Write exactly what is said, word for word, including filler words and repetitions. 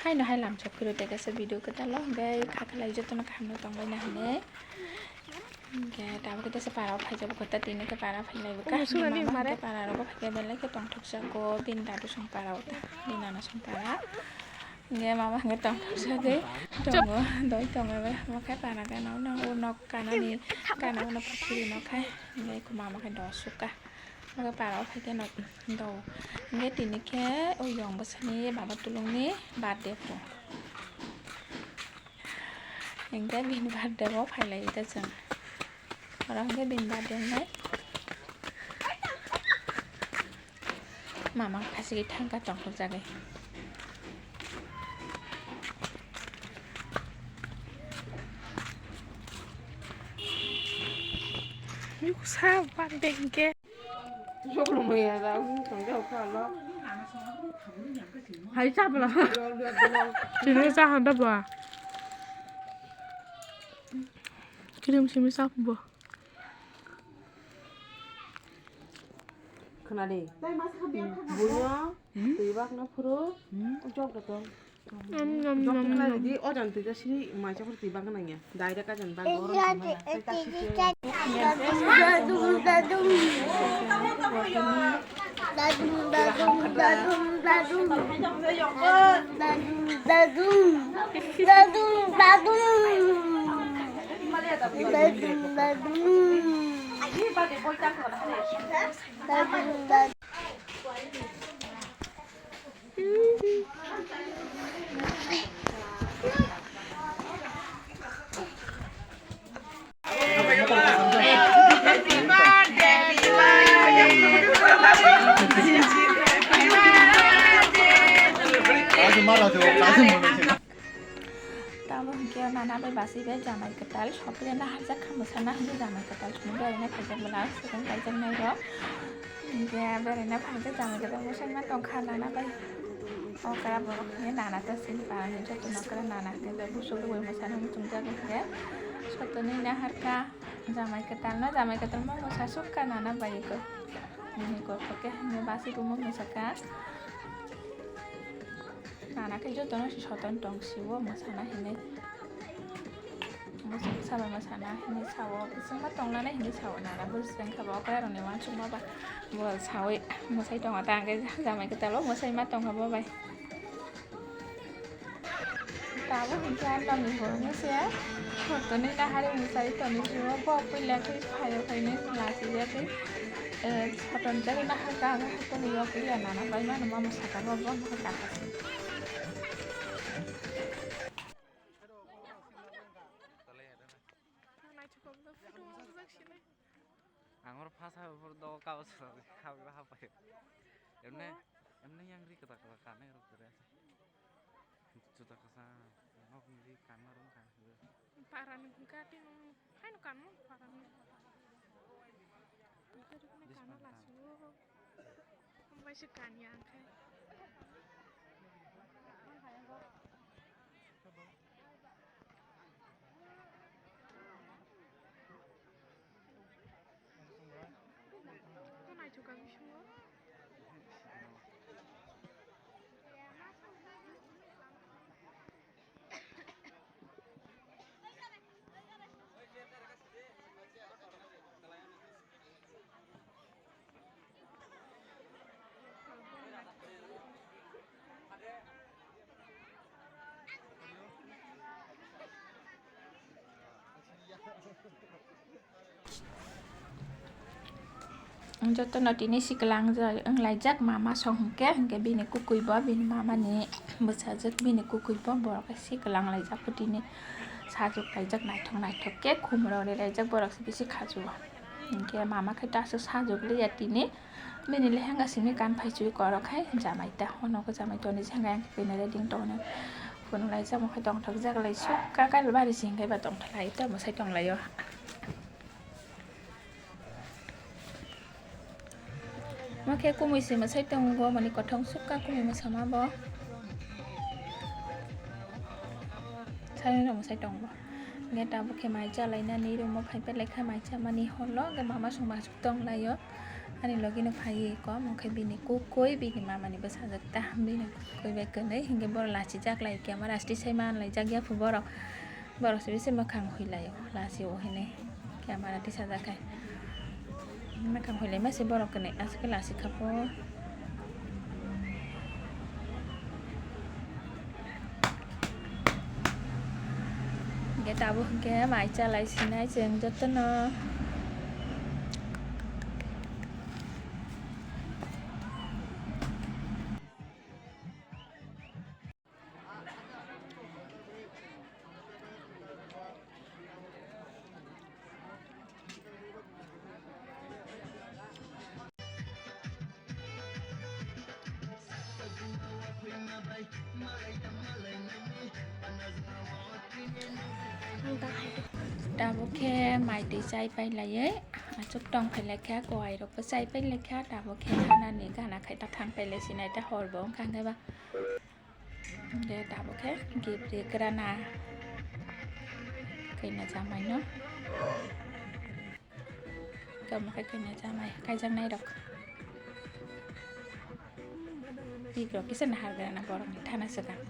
Aino hai lamchok phiro tei kaisa video kwtal o, hwnkhe kha khlai jotono kaham no tongbai na hinwi. Hwnkhe tabuk khe tesa para o phaijak, bo kwtal tini khe para phailaibwkha. Omo sugani mama mare. Hwnkhe para rogo phaikhe belai khe tongthokjago, bini dadu song para o ta, bini nana song para. Hwnkhe mama hwnkhe tongthokjagwi tongo, doi tongo, abo khe para gana o, o nok kanani, gana o nok phiri nok hai, hwnkhe mama khe dosuk kha. Hwnkhe para o phaikhe no do. Hwnkhe tini khe o yong bwsani baba tulungni birthday pho. Hwnkhe bini birthday bo phailai ta chwng. Oro hwnkhe bini birthday wngnai. Mama khachigwi thangkha tongthokjagwi. Yuksa birthday hwnkhe. Hai chapla. Chini cha handa ba. Kirim simi sap bo. Khna di. Buino twi bakna phuru jok da tong. Nom, nom, nom, nom. Jok khna di, o jan twi ka sini mai chapur twi bakna nangya. Direct ka jan bak oro twi mana. Dadum, dadum, dadum. Dadum, dadum, dadum, dadum. Dadum, dadum. Dadum, dadum. Dadum, dadum. Dadum, dadum. Tamo hwnkhe nana bai basi bai jamai kwtal sopre na harjak kha, mwsana hwnwi jamai kwtal songwi beraina phaijak bwla, swkang kaijaknai rok. Hwnkhe beraina phaikhe jamai kwtal mwsai ma tongkha nana bai. Okra borok hwnkhe nana ta sini parani joto nokra nana hwnkhe bai busuk rwui mwsana muchungjak hwnkhe sotoni naharkha jamai kwtal no, jamai kwtal ma mwsa sukha nana bai eko. Nini kok khe hwnkhe basi bumo mwsakha. Nana khe jotono soton tong sio mwsana hinwi. Mwsana saba mwsana hinwi sao, bisingma tonglanai hinwi sao, nana bwswk wngkha bo okra rokni uansukma ba bo sawi mwsai tongo ta, hwnkhe jamai kwtalo mwsai ma tongkha bo bai. Tabuk hwnkhe ang tongni borokno se, sotonwi nahari mwsai tongni sio, bo puila khe phaio phainwi lachijagwi, eh, sotonjagwi nahar kha, ang haikhe nini o puila nana bai mano mamo saka bo, bo nahar kha se. Ang oro phasa phuru dogo kabo chwla kabo hapai. Emne, emne yang ri kwtal kwtal kanai rok kwrwi. Juta kwchang, nok ni ri kanma rwng kha. Para ni hwnkha tei nung haino kanma para ni. Hwnkha rwknai kanma lachio. Hambai se kanya hwnkhe. Naithok ang bisingo. Jotono tini siklang wnglaijak mama song hwnkhe, hwnkhe bini kwkwi bo, bini mama ni bwsajwk, bini kwkwi bo borok khe siklang laijak tini sajwk laijak naithok naithok khe khumrok rwlaijak borok se bisi khajuo. Hwnkhe mama khe ta aswk sajwk liya tini. Bini lehenga simi kan phai chwi korok hai jamai ta. Ono khe jamai toni jhenga yang khe koi nai ready tongni. Phunuk lai jamo khe tongthok jak lai suk ka kailabari si hwnkhe ba tongthok lai ta mwsai tong lai o. Mo khe kumui si mwsai tongo, mani kothong suk ka kumui mwsama bo. Sai no mwsai tong bo. Neta bo khe mai cha lai nani room o phai pe lai kha mai cha mani holo ge mama song ma suk tong lai o. Ani logi no phaiwi kom, hwnkhe bini kukui bini mama ni bwsajwk ta, bini kukui bai kwnwi, hinkhe borok lachijak lai, camera sti sai manlai jak ya phu borok, borok se bisi mwkhang huilai o, lachi o hinwi camera tisajak khai, mwkhang huilai ma se borok kwnwi, aswk khe lachi kha pho. Hingke tabuk hingke mai chalai sinai chwng jotono. Tabuk khe mai twi chai pai laiwi achuk tong phai lai kha, kowai rok bo chai pai lai kha. Tabuk khe hana ni gana khai ta thang pai lai sinai ta hor bo wngkha hwnkhe ba. Hingke tabuk khe gift rigrana khaina chamai no. Tamo khe khaina chamai kaijaknai rok. Gift rok kisa nahar grana borok ni thana swkang.